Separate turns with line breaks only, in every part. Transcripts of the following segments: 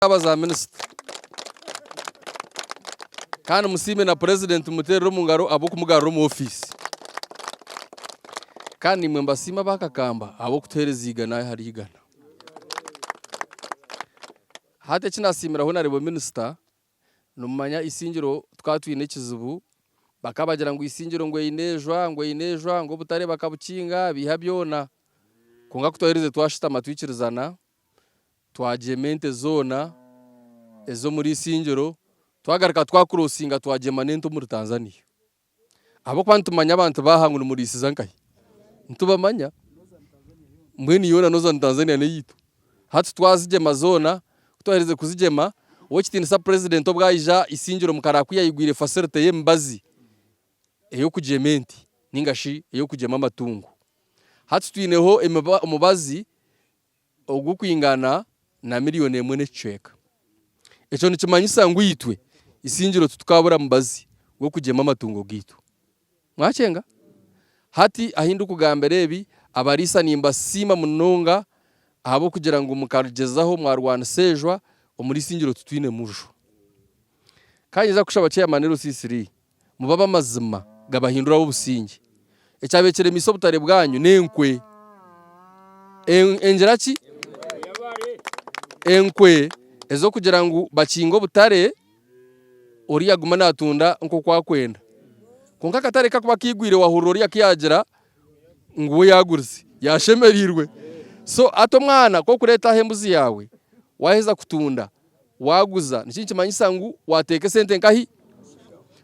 Aba za minisita. Kandi musiime na purezidenti mumuteerere omu ngaro ahabw'okumugarura omu ofiisi. Kandi naimwe mbasiime aba Kakamba ahabw'okutuheereza eigana ahari eigana. Hati eki nasiimiraho nareeba minisita, nimumanya Isingiro tukaba twine ekizibu, bakaba bagira ngu Isingiro ngu eine ejwa, ngu eine ejwa, ngu obutare bakabukinga, baiha byona. Kwonka ku twaherize twashutama twikirizana, twagyema ente zoona ez'omuri Isingiro, twagaruka twakurosinga twagyema n'ente omuri Tanzania. Ahabw'okuba nitumanya abantu baaha ngu nimuriisiza nkahi. Nitubamanya. Mbwenu yoona Northern Tanzania n'eyaitu. Hati twazigyema zoona, ku twaherize kuzigyema, Ow'ekitiinisa Purezidenti obu aija Isingiro mukaraba ku yaigwire facility y'emibazi ey'okugyema ente ninga shi ey'okugyema amatungo. Hati twineho omubazi ogurikwingana na miriyoni emwe n'ekicweka. Ekyo nikimanyisa ngu itwe Isingiro titukabura mubazi gw'okugyema amatungo gaitu. Mwakyenga? Hati ahi ndikugambira ebi, abariisa nimbasiima munonga ahabw'okugira ngu mukarugyezaho mwarwanisa ejwa, omuri Isingiro titwinemu jwa. Ka nyija kushaba chairman LC3 mube ab'amazima gabahindure ab'obusingye. Ekyabekyeremiise obutare bwanyu n'enkwe. Engira ki? Enkwe ez'okugira ngu bakinge obutare oriya agume natunda nk'oku akwenda. Kwonka akatare kakuba kaigwire wahurira oriya ku yagira ngu we yagurize yashemereirwe. So hati omwana ku orikureeta aha embuzi yaawe waheza kutunda Waaguza nikyo nikimanyisa ngu waateeka esente nkahi?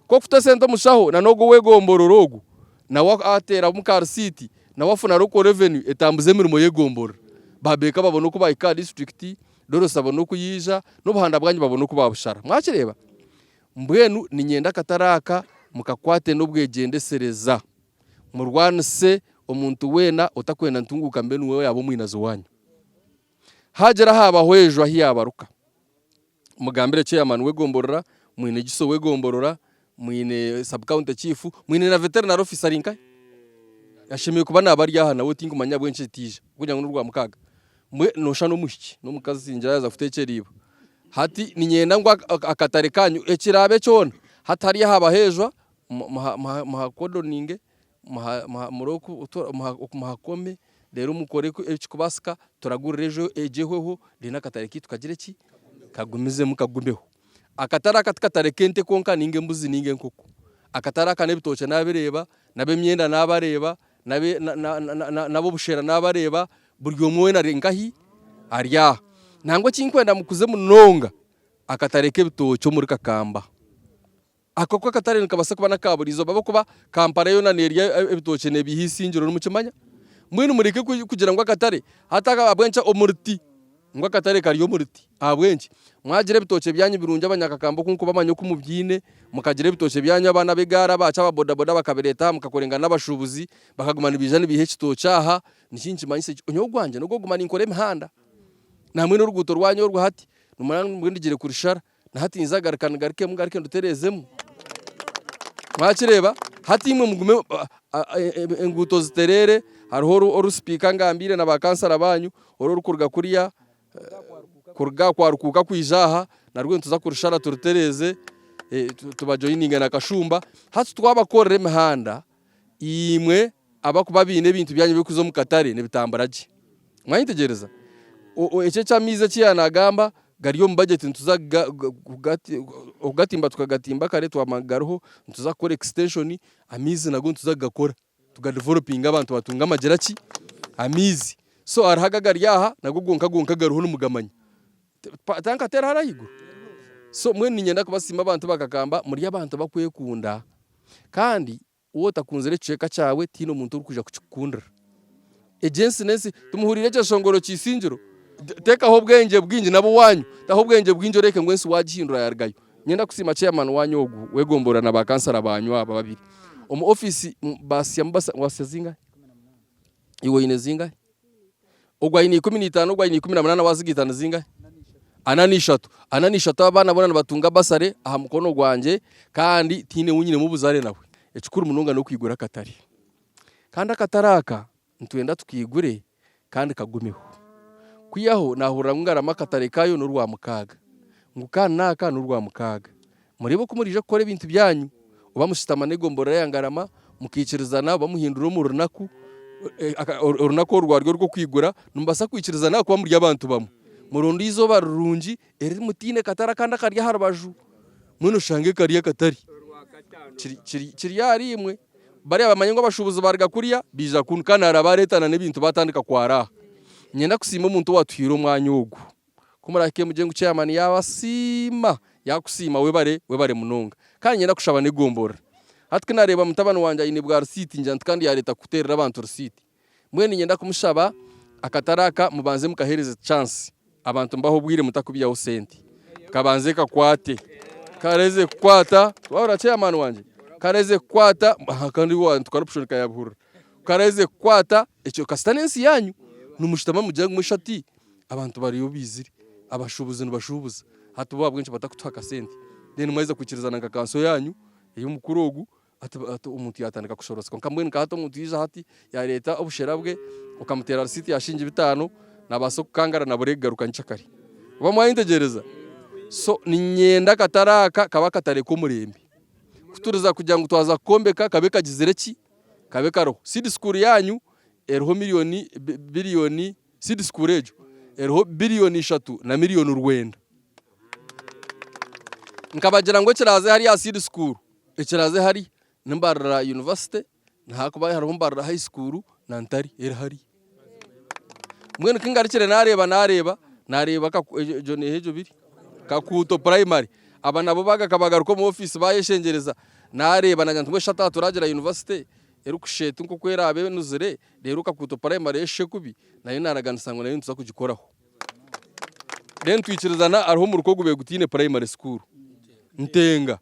Ku okuta esente omu shaho na n'ogwo ow'egomborora ogwo nawe ateeramu ka risiiti nawe afuna local revenue etambuza emirimo y'egomborora. Ba beeka babone oku baahika aha disiturikiti, Dorosi abone oku yaija, n'obuhanda bwanyu babone oku baabushara. Mwakireeba? Mbwenu niinyenda akatare aka mukakwate n'obwegyendesereza. Murwanise omuntu weena otakwenda ntunguuka mbe niwe yaaba omwinazi waanyu. Haagira haabaho ejo ahi yaabaruka, mugambire chairman w'egomborora, mwine GISO w'egomborora, mwine sub-county chief, mwine na veterinary officer ari nkahi? Ashemereire kuba naaba ari aha nawe tinkumanya ahabw'enki etiija kugira ngu n'orwamukaaga. Mbwenu nooshusha n'omwishiki n'omukazi ningira yaaza kuteekyera iba. Hati niinyenda ngu akatare kaanyu ekiraabe kyona hati hariya haabaho ejwa muhakodoninge muhakome reero mukore ekirikubaasika turagurire ejo egyo ehweho reero akatare kaitu kagire ki? Kagumizemu kagumeho. Akatare aka tikatare k'ente konka nainga embuzi nainga enkoko. Akatare aka n'ebitookye naabireeba, n'ab'emyenda naabareeba, n'ab'obushera naabareeba, buri omwe weena ari nkahi? Ari aha. Nangwa eki ndikwenda mukuze munonga, akatare k'ebitookye omuri Kakamba. Ako ko akatare nikabaasa kuba n'aka buri izooba ahabw'okuba Kampala yoona neerya ebitookye neebiiha eisingiro nimukimanya? Mbwenu mureke kugira ngu akatare hati ahabw'enki omu ruti ngu akatare kari omu ruti ahabw'enki? Mwagira ebitookye byanyu birungi abanyakakamba oku nkubamanya oku mubyine mukagira ebitookye byanyu abaana b'egaari abaaki aba bodaboda bakabireeta aha mukakorenga n'abashuubuzi bakaguma nibaija nibaiha ekitookye aha niki nikimanyisa eki nyowe ogwangye n'ogw'okuguma ninkora emihanda nambwenu oruguuto rwanyu orwo hati nimureba ngu ndigire kurushara. Na hati ninza garuka nigarukemu ngaruke ndutereezemu. Mwakireeba? Hati imwe mugume enguuto zitereere, hariho oru sipiika angambiire na ba kansara baanyu, oru orukuruga kuriya kuruga aha kwa Rukuuka kwija aha, narwo nituza kurushara turutereeze, tubajoyininge na Kashumba. Hati twabakorera emihanda, imwe abakuba baine ebintu byanyu ebirikuza omu katare nibitambura gye. Mwayetegyereza? Eki eky'amaizi eki yaanagamba gari omu bajeti nituza okugatimba tukagatimba kare twamara gariho nituza kukora extension amaizi nago nituza kugakora tugadevelopinge abantu batunge amagira ki? Amaizi. So hariho ago agari aha nago gonka gonka gariho nimugamanya. Tanka teriho ahaiguru? So mbwenu niinyenda kubasiima abantu bakagamba muri abantu bakwekunda kandi Waaba otakunzire ekicweka kyawe, tihaine omuntu orikwija kukikukundira. Egi ensi n'ensi, timuhuriire ekyeshongoro ky'eisingiro? Teekaho obwengye bwingi n'ab'owaanyu, taho obwengye bwingi oreeke ngu ensi waagihindura yaarugayo. Niinyenda kusiima chairman waanyu ogu w'egomborora na baakansara baanyu aba babiri. Omu ofiisi baasyamu waasya zingahi? Iwe oine zingahi? Ogu aine 15, ogu aine 18 waazigaita ni zingahi? 43. 43 abaana boona nibatunga basare aha mukono gwangye kandi tihaine ou nyinemu obuzaare nawe. Ekikuru munonga n'okwigura akatare. Kandi akatare aka nitwenda tukaigure kandi kagumeho. Kwihaho naahurira ngu ngarama akatare kaayo n'orwamukaaga. Ngu kandi n'aka n'orwamukaaga. Mureebe oku muriija kukora ebintu byanyu, oba mushutama n'egomborora ya Ngarama mukaikirizana oba muhindura omu runaku, orunaku oru rwaryo orw'okwigura, nimubaasa kwikirizana ahakuba muri abantu bamwe. Muronde eizooba rirungi eri mutaine katare akandi akari aha rubaju, mbwenu oshange kari akatare kiri ahariimwe. Bariya bamanye ngu abashuubuzi baaruga kuriya baija kunu kandi harabareetana n'ebintu baatandika kwara aha. Niinyenda kusiima omuntu owaatuhaire omwanya ogu. Ku murahike mugire ngu chairman yaabasiima, yaakusiima webare, webare munonga. Kandi niinyenda kushaba n'egomborora. Hati ku naareeba mutabani wangye aine bwa risiiti ngira nti kandi yaareeta kuteerera abantu risiiti. Mbwenu niinyenda kumushaba akatare aka mubanze mukaheereze chance abantu mubahe obwire mutakubihaho sente. Kabanze kakwate. Kareze kukwata, wahurira chairman wangye? Kareze kukwata, kandi wantu corruption kayabihurira. Kareze kukwata ekyo kasita n'ensi yaanyu, nimushutama mugire ngu mweshati Abantu bariyo baizire, abashuubuzi nibashuubuza, hati bo ahabw'enki batakutuha akasente? Then mwaheza kwikirizana nka kanso yaanyu ey'omukuru ogu, hati hati omuntu yaatandika kushorosa. Kwonka mbwenu nka hati omuntu yaija hati yaareeta obushera bwe, okamuteera risiiti ya shilingi bitaano, naabaasa okukangarana bure kugaruka nkyakare. Oba mwayetegyereza? So niinyenda akatare aka kabe akatare k'omurembe. Kuturiza kugira ngu twaza kukombeka kabe kagizire ki? Kabe kariho. Seed school yaanyu eriho miriyoni, biriyoni. Seed school egyo eriho biriyoni ishatu na miriyoni rwenda. Nkabagira ngu ekiraaze hariya aha seed school, ekiraaze hariya ni Mbarara University ahakuba hariho Mbarara High School na Ntare eri hariya. Mbwenu ku ngarukire naareeba naareeba, naareeba egyo neeha egyo biri? Kakuuto Primary. Aba nabo baagaruka bagaruka omu ofiisi baayeshengyereza, naareeba naagira nti mbwenu shi hati turagira university erikusheeta nk'oku eraabe enuzire reero Kakuuto Primary eshushe kubi, nayo naaraganisa ngu nayo nituza kugikoraho. Then twikirizana hariho omuruka ogubaire gutaine primary school, Ntenga.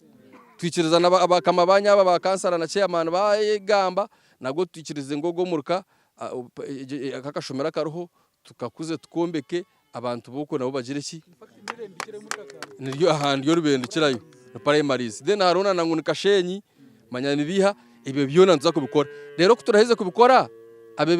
Twikirizana abakama banyu aba ba kansara na chairman baayegamba, nabwo twikirize ngu ogu omuruka aka akashomero akariho tukakuze tukombeke abantu b'okwo nabo bagire ki? Niryo aha niryo ribendukirayo ni primaries. Then hariho na ngu ni Kashenyi manya nibiiha ebyo byona nituza kubikora. Reero ku turaheze kubikora